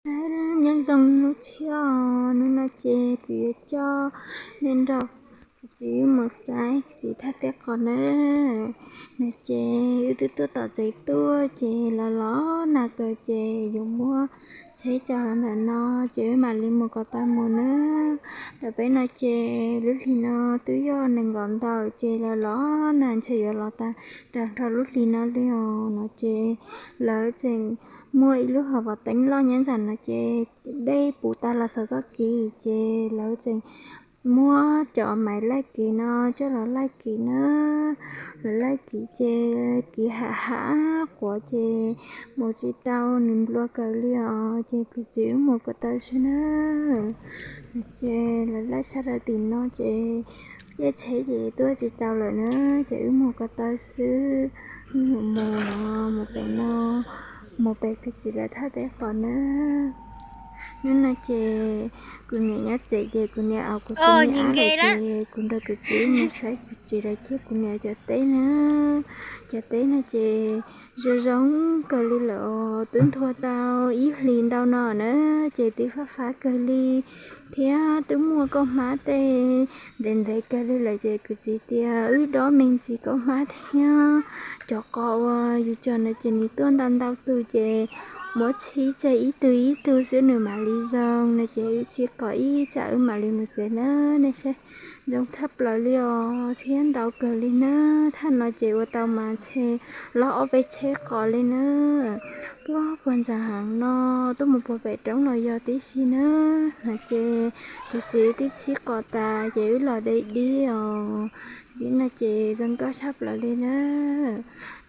Nyob zoo hnub tshiab, hnub no ces kuv yuav coj nej nrog kuv txiv wb mus saib kuv txiv thaj teb qos na. No ces wb twb tuaj tom tsev tuaj ces los los nag kawg ces yuav muab tsheb tso los ntawm no ces wb mam li mus kom tau mus na. Tam peb no ces lub hlis no twb yog nees nkaum ntawm ces los los nag ntshe yuav los tag tag nrho lub hlis no li os. No ces lawv tseem muaj ib lub hav vaj teeb loj nyob ntawm no ces dej puv tas los xaus txoj kev ces lawv tseem muab cov maiv laij kev no coj los laij kev na. Lawv laij kev ces kev hav hav quav ces mus tsis tau, nws nplua kawg li os ces kuv txiv wb mus kom tau xwb na. Ces lawv laij sab rau tim no ces caij tsheb ces tuaj tsis tau lawm na, ces wb mus kom tau xwb. Wb mus mus no, mus pem no, mus pem kuv txiv lawv thaj teb qos na. Hnub no ces kuv niam nyob tsev ces kuv niam, kuv tus me ab lawm ces kuv nrog kuv txiv mus saib kuv txiv lawv thiab kuv niam cov teb na. Cov teb no ces zoo zoo kawg li lawm os, twb nthua tau ib hlis ntau no na, ces twb fab fab kawg li thiab twb muaj kauj hmab tej ntev ntev kawg li lawm ces kuv txiv tias wb dob me ntsis kauj hmab thiab cov qos uas yus cog no ces nws tuaj ntau ntau tus ces muab txhib tseg ib tug ib tug xwb nws mam li zoo no ces wb txhib qos ib tsam wb mam li mus tsev na. Nej saib, zoo tshaj plaws li os thiab ntau kawg li na. Thaj no ces ua tau mas ntshe loj ob peb tsheb qos li na. Puag puag ntxhais heev no tuaj mus puag pem roob los yog tib si na. No ces kuv txiv twb txhib qos tas ces wb los de dib os. Dib no ces zoo nkauj tshaj plaws li na.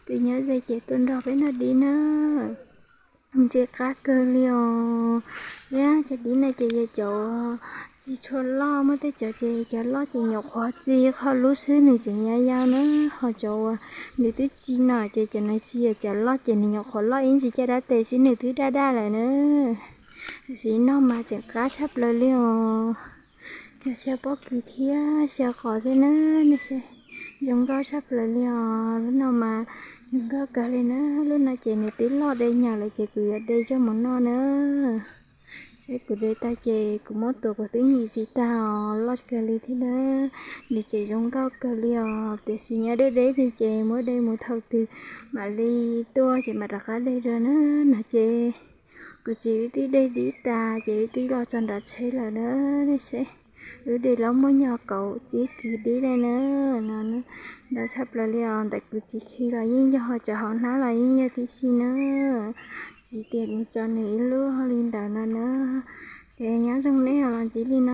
Tus nyob ze ces tuaj nrog peb noj dib na. Ntse qab kawg li os. Thiab cov dib no ces yog cov tsis tshua loj, muaj tej cov ces cov loj ces nyuam qhuav txi qhov lub xwb nws tseem yau yau na. Ho cov uas nws twb txi no ces cov no tsis yog cov loj ces nws nyuam qhuav loj ib ntsis caj dab tes xwb nws twb daj daj lawm na. Tiam sis noj mas tseem qab tshaj plaws li os. Cog xyaw pob kws thiab xyaw qos thiab na. Nej saib, zoo nkauj tshaj plaws li os. Lub no mas zoo nkauj kawg li na. Lub no ces nws twb loj de nyog lawm ces kuv yuav de coj mus noj na. Saib kuv de tag ces kuv muab tuav kuv twb nyim tsis tag os, loj kawg li thiab na. Nws tseem zoo nkauj kawg li os, tiam sis nyob deb deb li ces muab de mus thaum twg mam li tuaj ces mam rov qab de dua na. No ces kuv txiv wb twb de dib tas ces wb twb los txog nram tsheb lawm na. Nej saib, wb de los muaj nyuag kaum tsib kis dib li na. No ntau tshaj plaws li os, ntawm kuv txiv khi los yeej yog, ho cov hauv hnab los yeej yog tib si na. Txiv tias mus tso nws ib lub li ntawd no na. Ces nyob zoo nej los ntxiv li no.